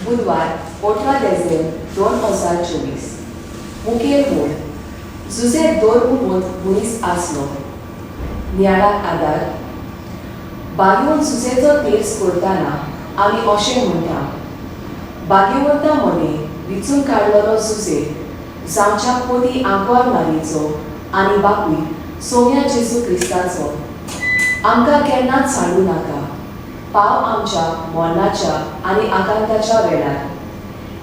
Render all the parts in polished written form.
बुधवार 18 देझेंब 2024. मुखेल मोड. जुझे दोर्मुमोत मनीस आसलो. नियाळाक आदार. बागेवन जुझेचो तेर्स करतना आमी अशें म्हणटा, भाग्यवंता मदीं विचून काडलेलो जुझे जावच्या पती आंकवार मारयेचो आनी बापूय सोम्या जेजू क्रिस्ताचो, आमकां केन्नाच सांडू नाका. पाव आमच्या मरणाच्या आनी आकांताच्या वेळार.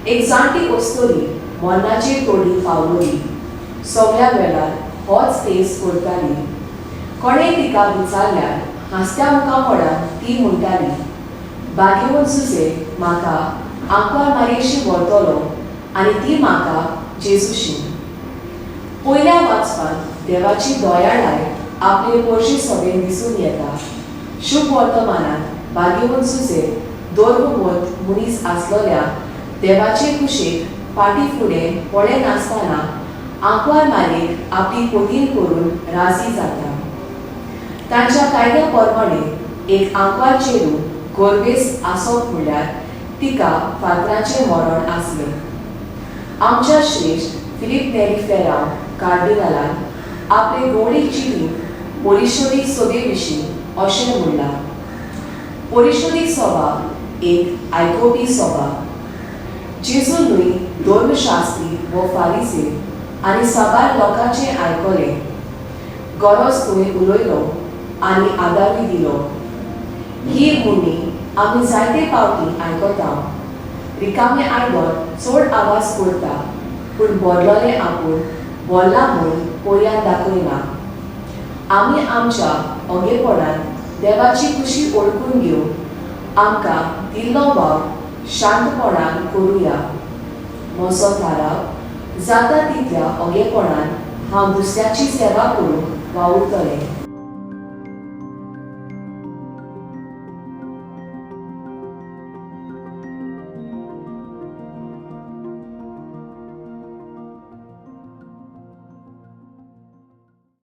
एक जाणटी अस्तुरी मरणाचे तोडी पावलोली. सगळ्या वेळार होच तेर्स करताली. कोणेंय तिका विचारल्यार हांसत्या मुखामळान ती म्हणटाली, भाग्यवंत जुझे म्हाका आंकवार मारयेशी व्हरतलो आनी ती म्हाका जेजूशी. पयल्या वाचपांत देवाची दयाळाय आपले पोरशी सभेन दिसून येता. शुभ वर्तमानांत भाग्यवंत जुझे दोर्मवंत मनीस आसलेल्या देवाचे कुशेक फाटी फुडें पळयनासतना आंकवार मारयेक आपली पतीण करून राजी जाता. तांच्या कायद्या प्रमाणे एक आंकवार चेडूं गर्भेस्त आसप म्हणल्यार तिका फातराचें मरण आसलें. आमच्या श्रेश्ठ फिलीप नेरी फेरांव कार्डिनालान आपले गोडी चिटींत परिशोधीक सभे विशीं अशें म्हणलां, परिशोधीक सभा एक आयकोवपी सभा. जेजू न्हय धर्मशास्त्री वो फारिसे आनी साबार लोकांचें आयकलें. गरज थंय उलयलो आनी आदारूय दिलो. ही म्हणी आमी जायते फावटी आयकता. रिकामें आयदन चड आवाज करता, पूण भरलोलें आपूण भरलां म्हूण पर्यान दाखयना. आमी आमच्या ओगेपणान देवाची खुशी ओळखून घेवन आमकां दिल्लो वावर शांतपणान करुया. म्हजो थाराव, जाता तितल्या ओगेपणान हांव दुसऱ्याची सेवा करूंक वावुरतलें.